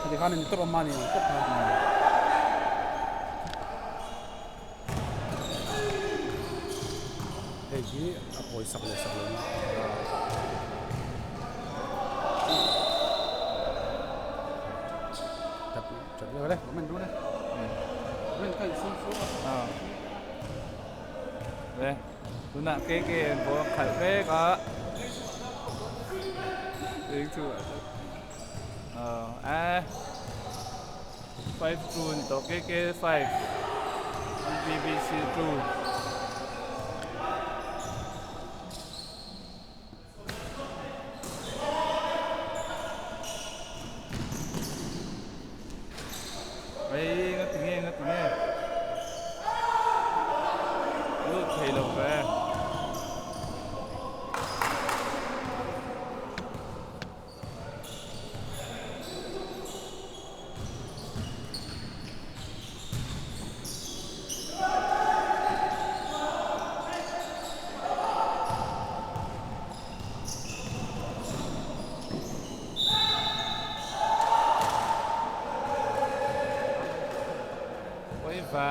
Khati khan a ni tawp a mahni ang tawp kha. Hei hi a pawisak leh sak lo na. Chat chat le comment du le. Comment kai su su. Ah. Le. Tunah KK an ball a khalh mek a. Eng chu a 5-2 ni tawh KK 5 BBC 2. Ei nga ti nge nga ti nge lut thei lo ve. Oi va.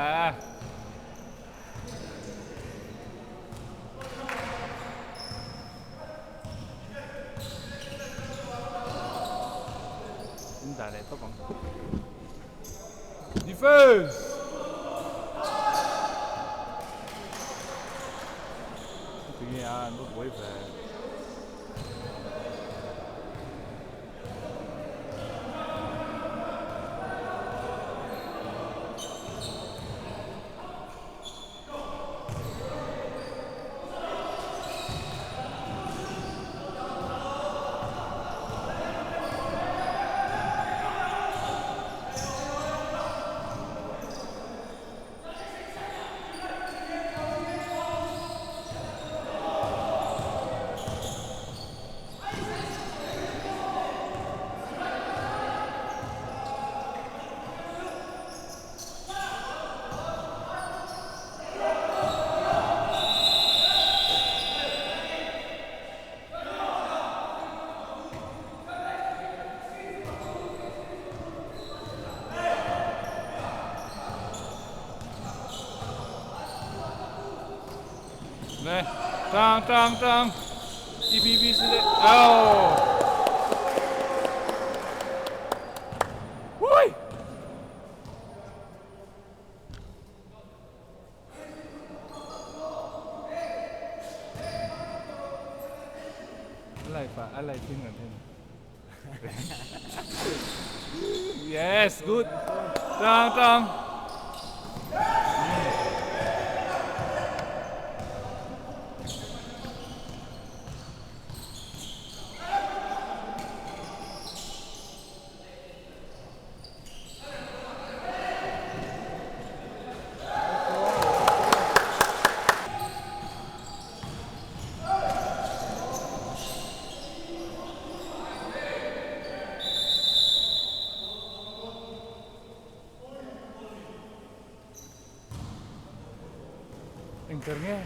In dah leh tawp ang. Defense! Tinge a an va buai ve. 来，张张张，E B B C D，哦，喂。อะไรปะอะไรทิ้งกันทิ้ง Yes, good. 张张。Engker nge?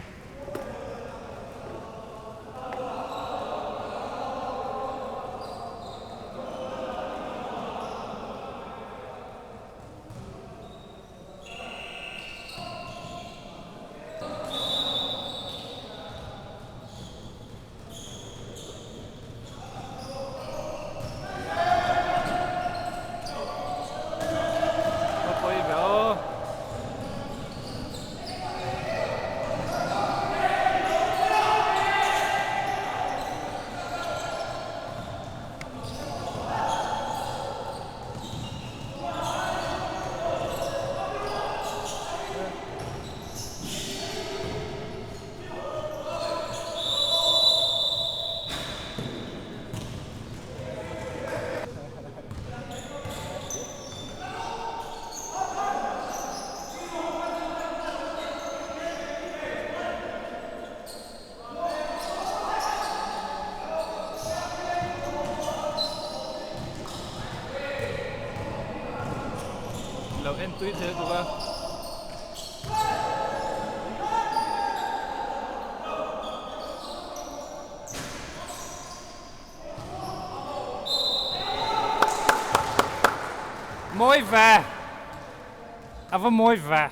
Pawi ve aw. Lo en tui thei bawk a. Mawi ve! A va mawi ve!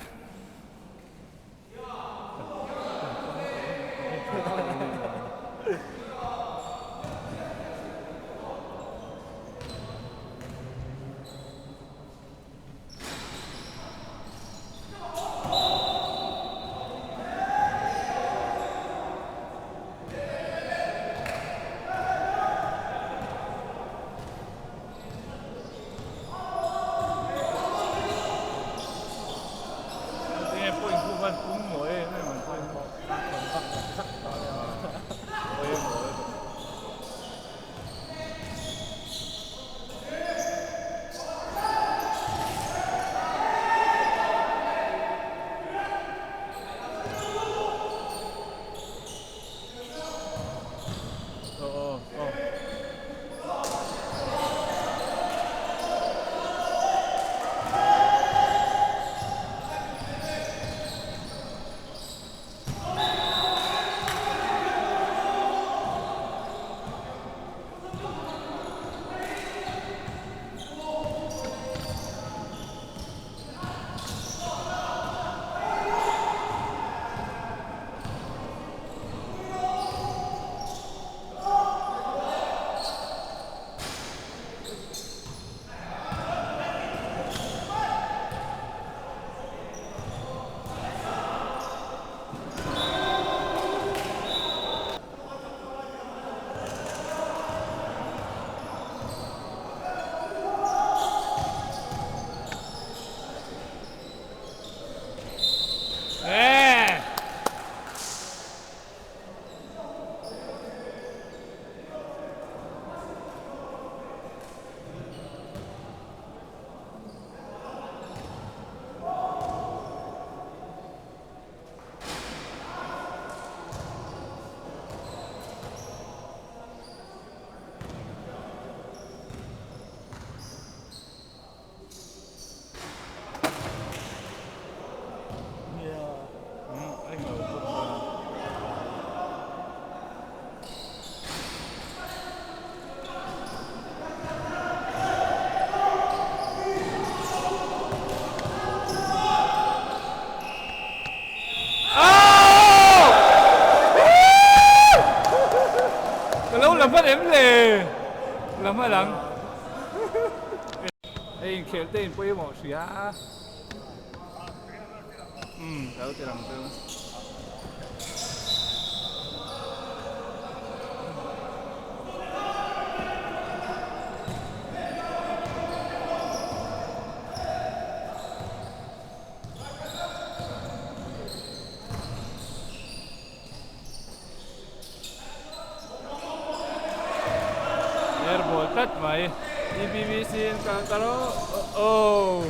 Tinge point khu khan pung maw em em an point pawimawh e. Ka lo la hman em le? La hman ang. Hei inkhelh te in pawimawh hria. Umm ka lo ti lang chu. Airball tlat mai. EBBC in kal ta lo. Oh.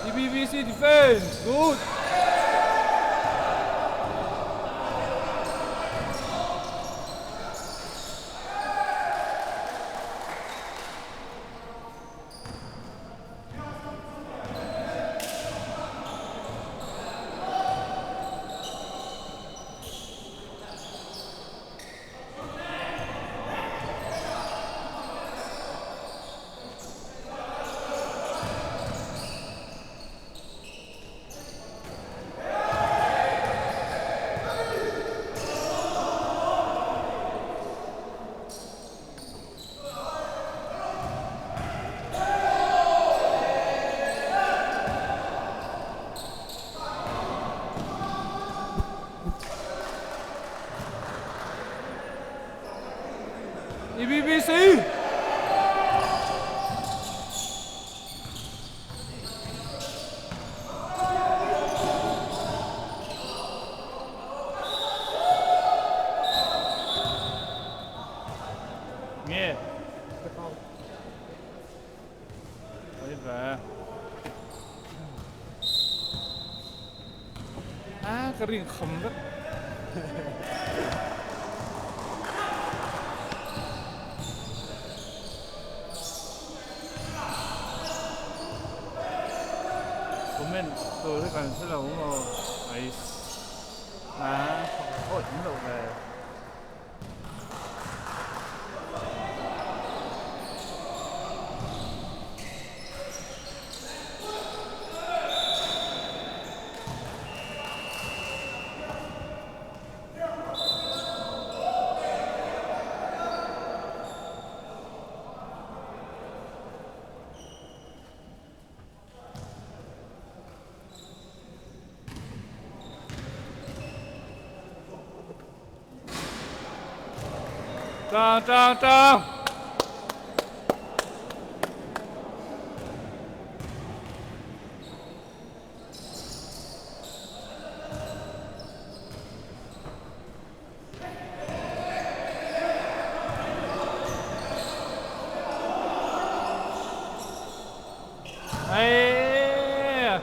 EBBC defense, good. EBBC! Nge? Oi ve. Ah, ka ring kham vek. Comment tur hi kan hre lo maw? Ais. A awih awm loh ve. Tang tang tang. Ê,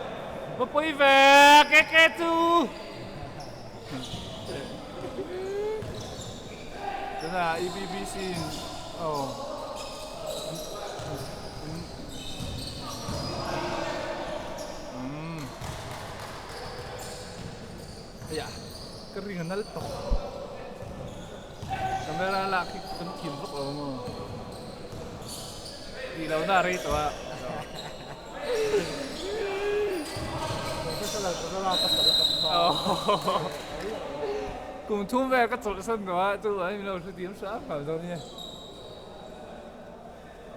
có quay về cái cái chú. Tuna EBBC oh. Um. Aya, ka ring a nal tawh. Camera lak hi kan thiam vak lo maw? Tih lo na rei tawh a. Kum thum vel ka chawlh san tawh a, chu an min lo hre thiam hram hram dawn nia.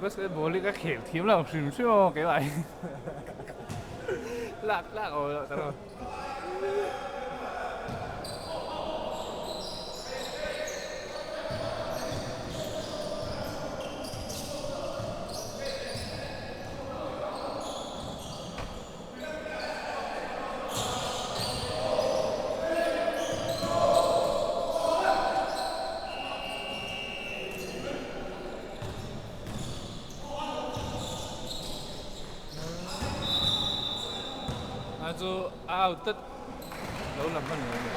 Basketball hi ka khel thiam lo hrim hrim aw keimah hi. Lak lak aw loh tak aw. A chu a out tlat lo la hman lo ni.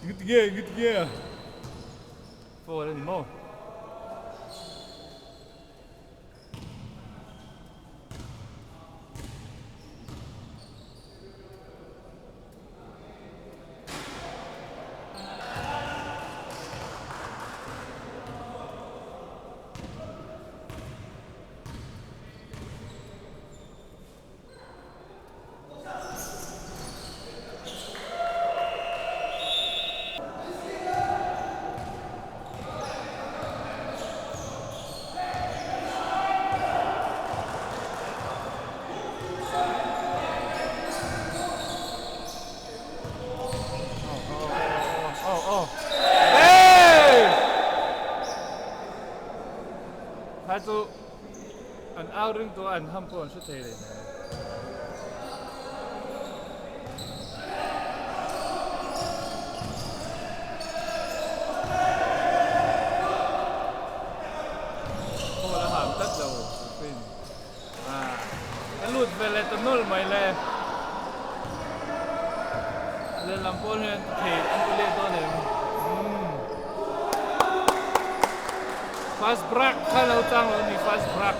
Ngit nge ngit nge Four a ni maw? Kha chu an au ring tawh a an ham pawh an hre thei reng mai. Ball a ham tlat lo Sufin. Ah, a lut ve leh ta nawlh mai le. Lehlam pawl hian thei an ti leh dawn em? Umm. Fast break kha lo chang lo ni fast break.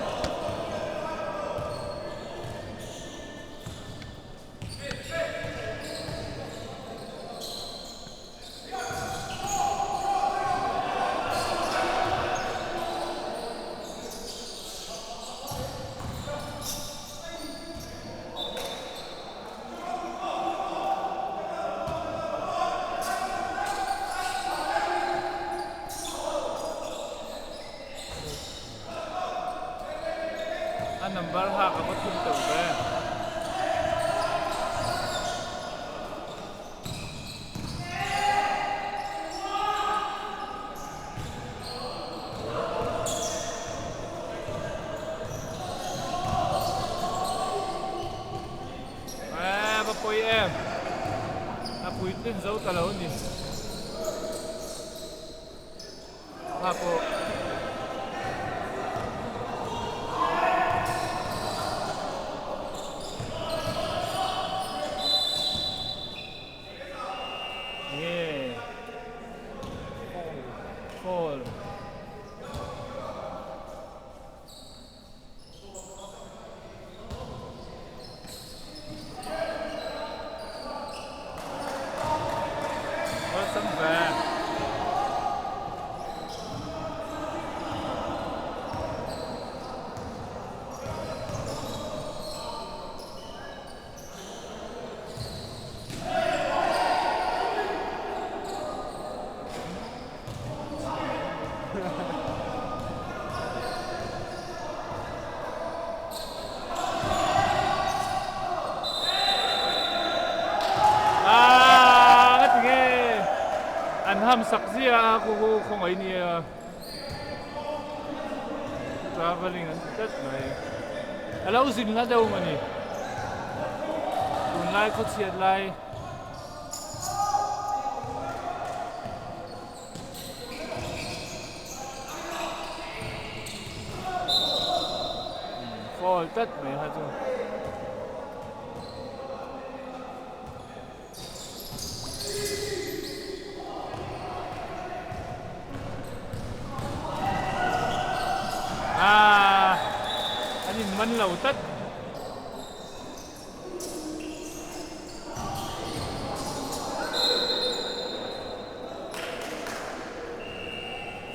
A number hak a va thum teuh ve. Eee va pawi em a puitlin zo ta lo a ni. Kha pawh Nge Foul. Awlsam ve. Ah, nga ti nge an ham sak zia a khu khu khawngaih nia travelling an ti tlat mai a lo zin la deuh mawni tunlai khawchhiat lai. Foul tlat mai kha chu. Ah, an in man lo tlat.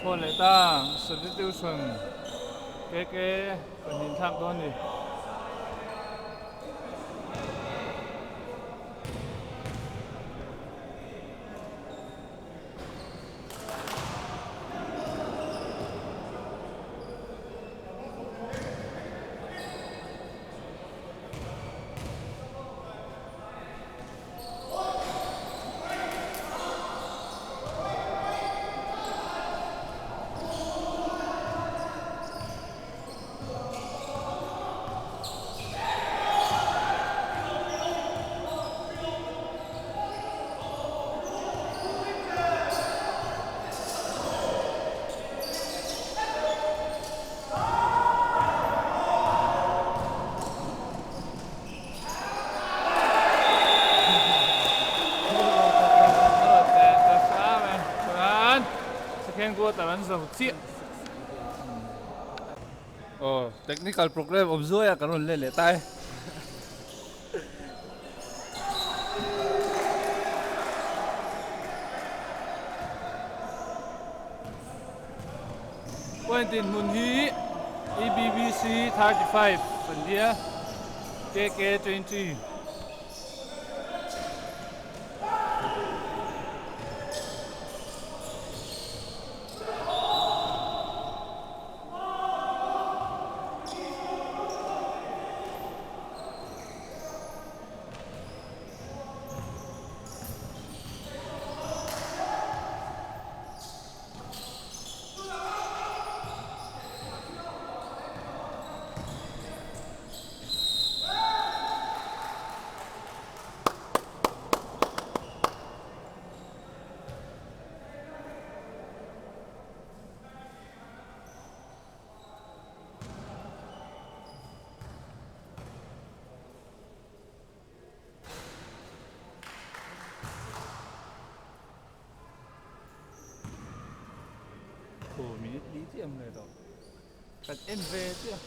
Phone leh ta substitution KK pahnih thlak dawn a ni. Second quarter an zo chiah. Oh, technical program awm zuai a kan rawn let leh ta e. Point dinhmun hi EBBC 35 an nia KK 20. Aw minute li chiah ang leh tawh. Kan en ve chiah.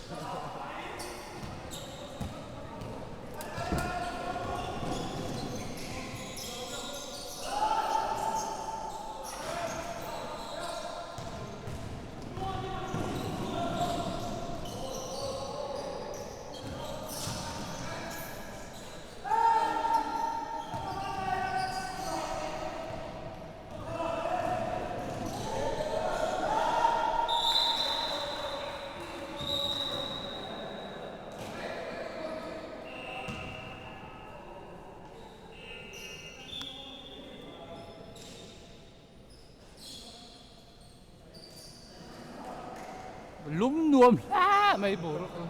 Lum nuam hla mai boruak chu.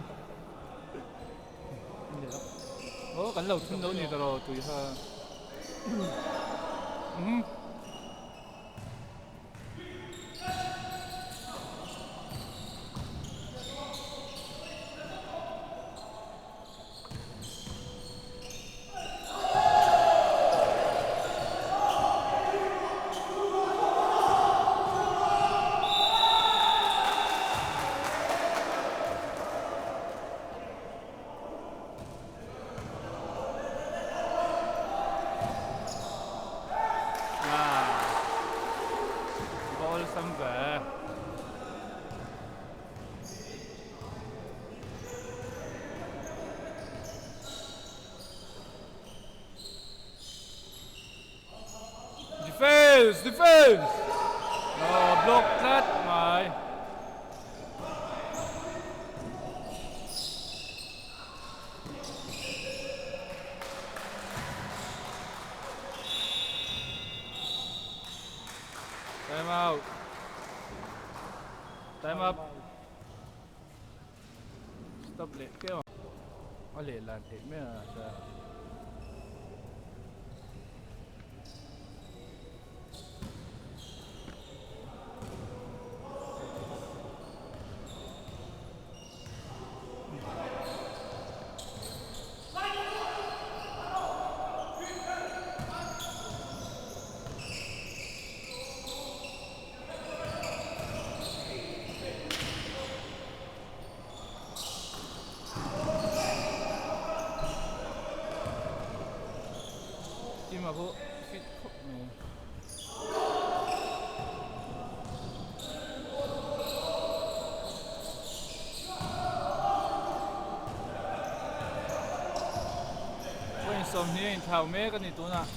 Aw kan lo thun lo ni ta rawh tui kha. Defense! Defense! Aw block tlat mai. Time out. Time up. Stop leh keuh a. A lehlan theih mai a sa. Team-ah pawh fit khawp mai. Point 20 a inthlau mek a ni tunah.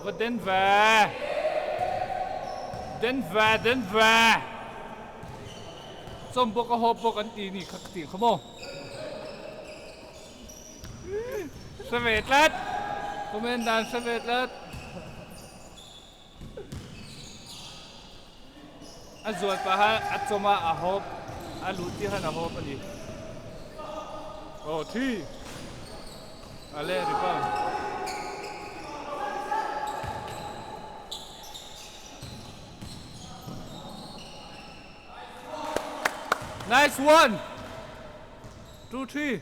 Va den ve! Den ve, den ve! Chawm bawk a haw bawk an ti ni kha ka tih kha maw? Hre ve tlat! Comment dan hre ve tlat! A zual paha a chawm a a hawp a luh tir khan a hawp a ni. Aw thi! A le rebound. Nice one! 2-3.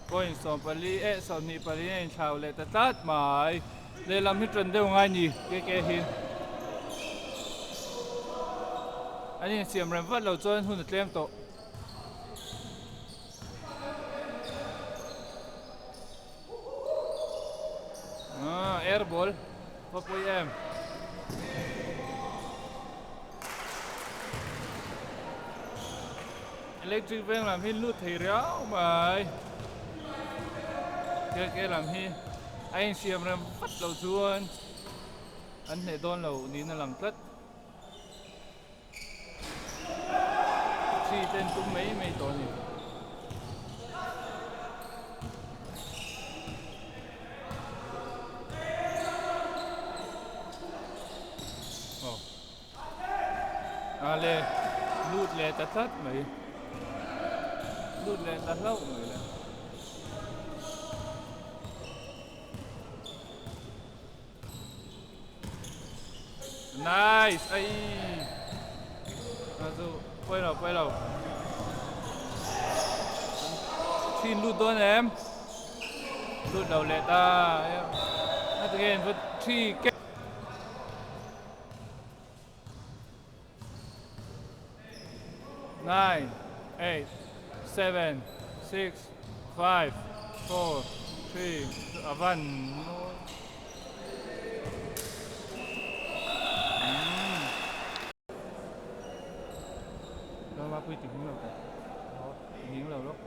Point 14 eh 24 a inthlau leh ta tlat mai. Lehlam hi ṭan deuh ngai ni KK hi. An insiam rem vat lo chuan hun a tlem tawh. Ah, air ball. Va pui em. Electric veng lam hi lut thei riau mai. Ke ke lam hi a insiam rem vat lo chuan an hneh dawn lo niin a lang tlat. Thi ten tum mai mai tawh a ni. Aw. Ale lut leh ta tlat mai. Lut leh ta hlauh mai le. Nice! Ai! A chu pawi lo pawi lo. Thin lut dawn em? Lut lo leh ta. At again but 3 ke 9 8 7 6 5 4 3 2 a van Rama pui ti hming lo ta hming lo lawk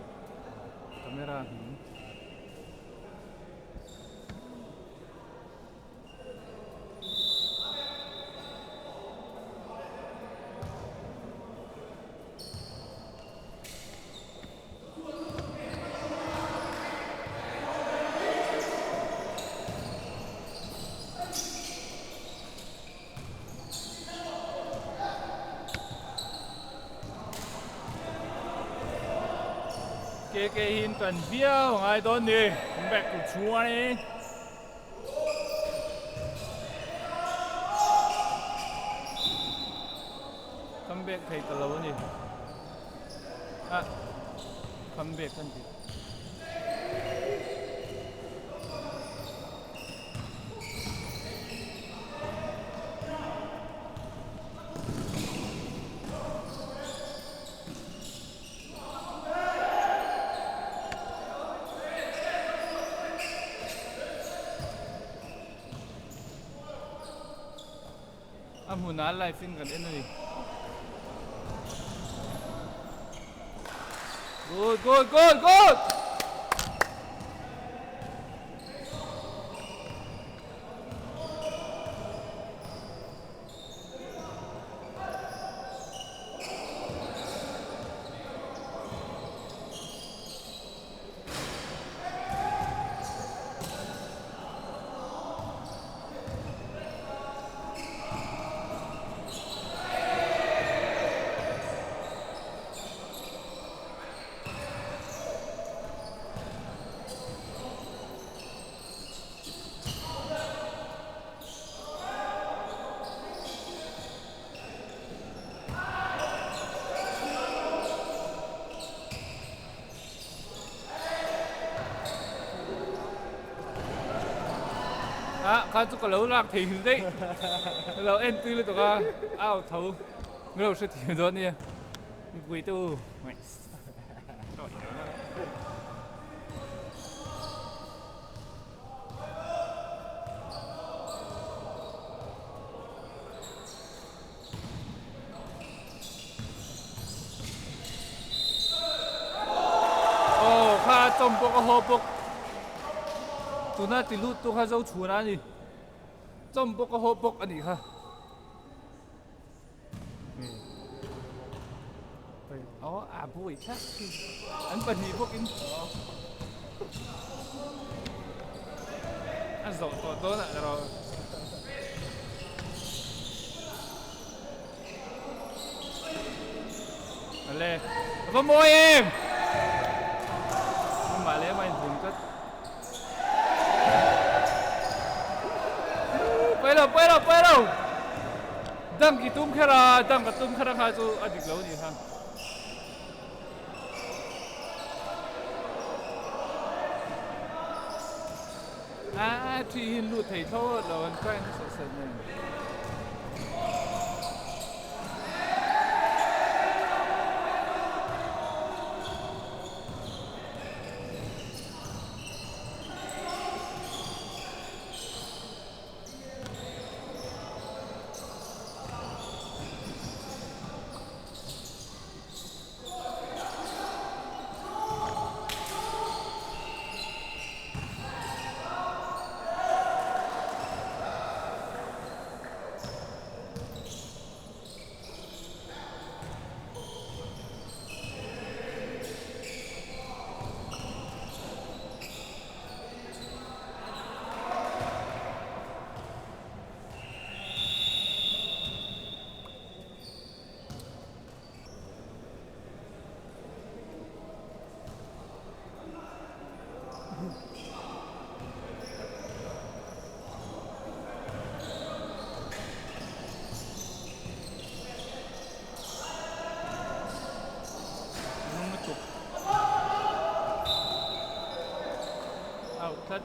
camera hming Ke ke hi in tan viau a ngai dawn ni. Back to chuan. Come back thei ta lo a ni. Ah, come back kan ti. A hmunah live in kan en a ni. Good, good, good, good! Ah, kha chu ka lo lak thei hil daih. Ka lo en tui lutuk a, a au tho. Min lo hre thiam dawn nia. Mipui te u. Aw kha chawm pawh ka haw bawk tuna ti lut tu kha zo chhun a ni chawm pawh ka haw bawk a nih kha aw a buai thlak an pahnih bawkin a zawh tawh dawn ah erawh. Ale a va mawi em amah leh amah inhum tlat pawi lo pawi lo pawi lo dunk i tum kher a dunk a tum kher a kha chu a dik lo a nih kha. A thi hi lut thei thlawt lo an try nasa sat nen. Lung lutuk out tlat.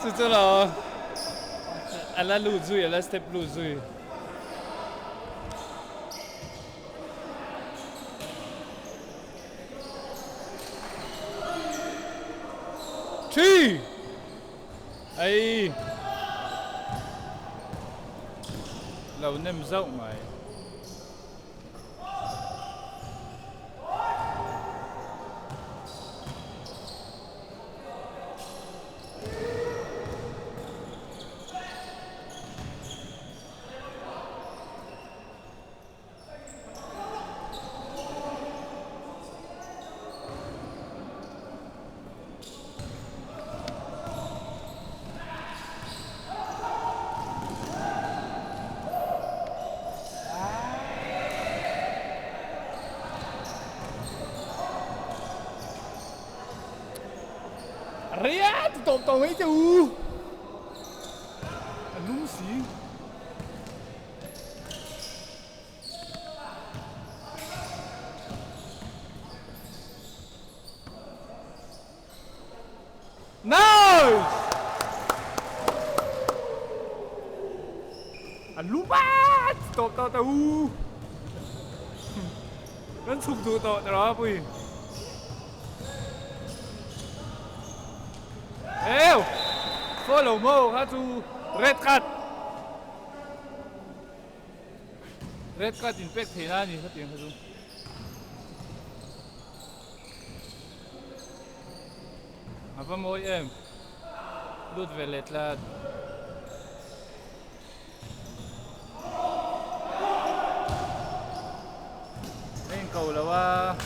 Chu chu lo a la lut zui a la step lut zui. Three. Ei. Lo nem zauh mai. tawp tawh mai che u. A lum si. Nice! A lum a tawp tawh ta u. Kan chhuk duh tawh ta rawh pui. Eu! Follow mo kha chu red card. Red card in pek theihna a ni khatiang kha chu. A va mawi em. Lut ve leh tlat. A in ko lo a.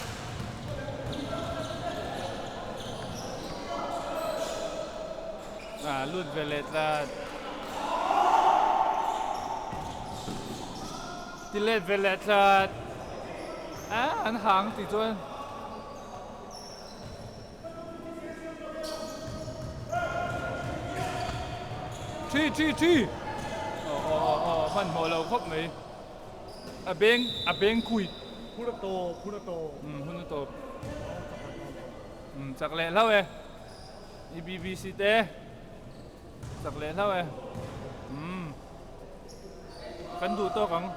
A lut ve leh tlat. Ti let ve leh tlat. A an hang tih chuan. Thi thi thi aw aw aw aw hmanhmawh lo khawp mai a beng a beng kui hun a tawp hun a tawp um hun a tawp um chak leh hlauh e i bbc te chak leh hlauh e um kan duh tawk ang.